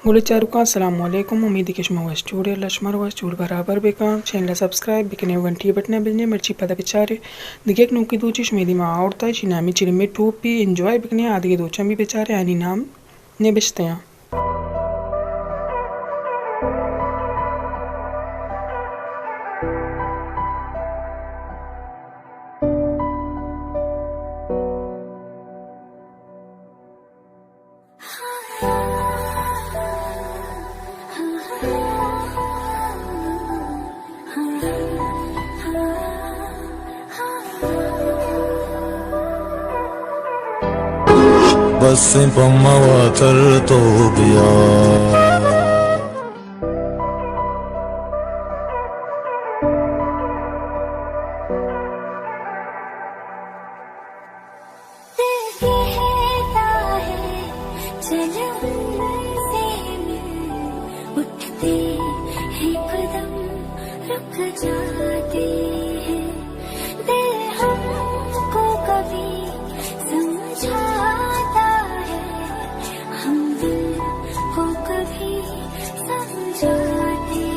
گلیں چاروکاں، السلام علیکم۔ امیدے کہ شما وش جوڑ ئے، اللہ شمارا وش جوڑ برابر بکاں۔ چینل ءَ سبسکرائب بکن ئے، گھنٹی ءِ بٹن ءَ بجن ئے، مرچی پدا بچار ئے دگہ یک نوکیں دوچے شمئے دیما آورتہ، ایشی نام ایں چلمے ٹوپی۔ انجوائے بکن ئے، آ دگہ دوچاں بھی بچار ئے، آنی نام نبشتہ آں۔ بس پہ ما واتر تو بیا۔ دل کہتا ہے، چل ان سے مل، اٹھتے ہیں قدم، رک جاتے ہیں۔ دل ہم کو کبھی سمجھاتا ہے، ہم دل کو کبھی سمجھاتے ہیں۔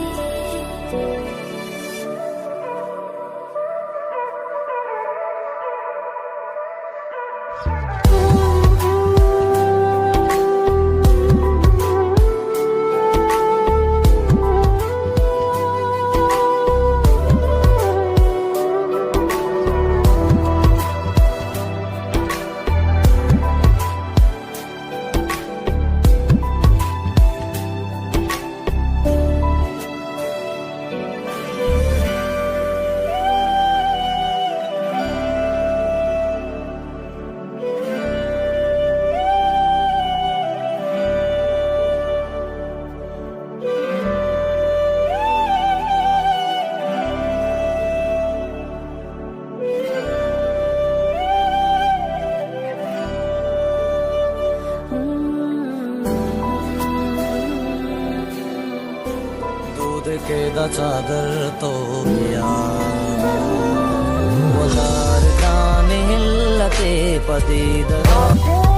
دود کہ داں چادر تو بیا، ودار داں ملتے پدی دگا۔